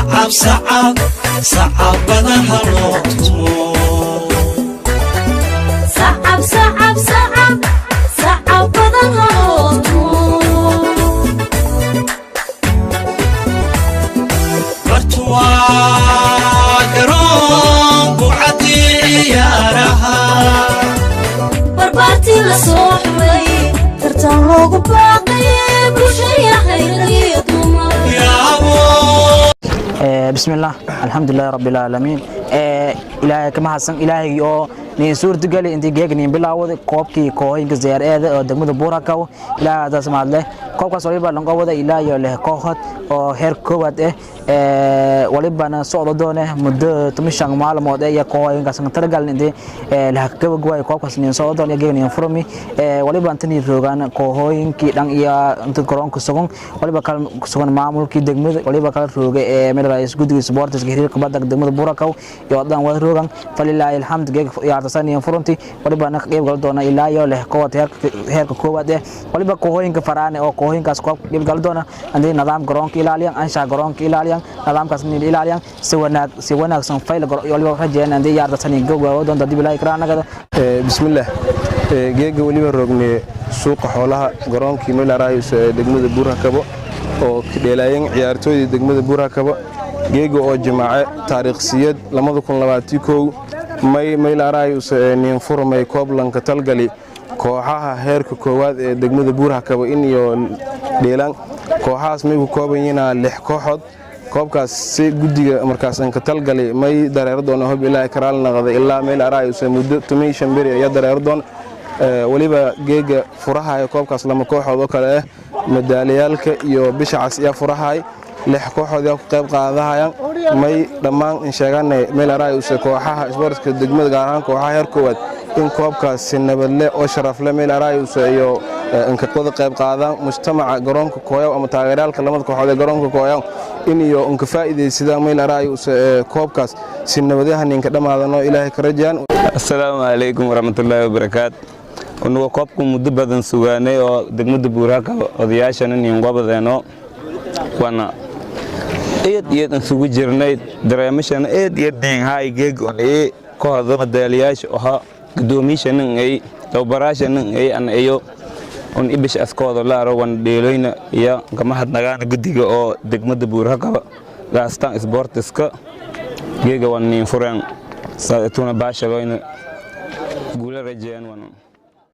Sacab, sacab, sacabada ha loo tumo. Sacab, sacab, sacab, sacab badan ha loo tumo. Bartuwaa garoon bucadii ciyaaraha. Barbaartii la soo xulay, tartan loogu baaqay, bulshaya khayrad iyo dumar. Yaabo. Bismillaah, alxamdulilahi rabbil caalamiin. Ilaahay ka mahadsan, ilaahaygi oo niin suurtagali intii geega niin bilaawday koobkii kooxooyinka CRA-da oo degmada Buurhakabo. Ilaahay hadaas mahadleh. Koobkaas waliba lanqobada ilaa iyo leh kooxood oo heer koowaad ah, walibana socdo doone muddo 15 maalmood iyo kooxooyinkaas talagalin intii lahakagabagwaay. Koobkaas niin socdo doon iyo geega niin furmi. Waliba intanii roogaan kooxooyinkii dhan iyo inta garoonka sugan, waliba kala sugan maamulkii degmada, waliba kala rooga ee meel raayis guddiga sportiska xiriirka kubadda degmada Buurhakabo iyo dhan wada roogan. Falilaahi alxamd, geega ciyaartasan iyo furunti walibana ka qayb gal doona ilaa iyo leh kooxood heerka koowaad eh. Waliba kooxooyinka faraane oo kooxooyinkaas koob ka qayb gal doona hadii nidaam garoonka ilaaliyan, anshax garoonka ilaaliyan, nidaamkaas in ilaaliyan si wanaag si wanaagsan fayl waliba rajeeyaan hadii ciyaartasan iyo gowgaa doonta dib ilaahi karaanagada. Bismillaah, geega weliba roogne suuqa xoolaha, garoonkii meelaraayus ee degmada Buurhakabo oo ka dheelaayeen ciyaartooydii degmada Buurhakabo. Geega oo jimaace taariikhsiyad may meylaraayus ee niinfurmay kooblanka talgali kooxaha heerka koowaad ee degmada Buurhakabo in iyo dheelaan. Kooxahaas may ku kooban yihiin lix kooxood. Koobkaas si guddiga markaas anka talgalay may dareero doona, hob ilaahay karaal naqda, ilaa meel araayus muddo 15 beri ayaa dareero doona. Weliba geega furahaya koobkaas lama kooxood oo kale ah, madaaliyaalka iyo Bisha Cas ayaa furahay. Lix kooxood ayaa ku qayb qaadahayaan. May dhammaan in sheeganay meel araayus kooxaha isboortka degmada, gaar ahaan kooxaha heer koowaad, in koobkaas si nabadle oo sharafle meel araayus iyo inka wada qayb qaadaan mujtamaca garoonka kooyaw ama taageerayaalka lamada kooxood ee garoonka kooyaw in iyo inka faa'iidaysadaan meel araayus koobkaas si nabadyahan inka dhammaadano Ilaahay ka rajayaan. Asalaamu calaykum waraxmatullaahi wabarakaatu. Unuga koobku muddo badan sugaanay oo degmada Buurhakaba odayaashana ninqobadeeno wana eed eed an sugu jirnay, dareemashana eed eed ninhaay. Geeg on ee kooxda madaaliyaasha ahaa, guddoomiyaashanan ay tababaraashanan ay an iyo on ibish askooda laaro wana dheeloyna iyo kamahadnagaana guddiga oo degmada Buurhakaba gaastaan isboortiska geega wan nin fureen saatuna baashaloyna guula rajeeyaan wana.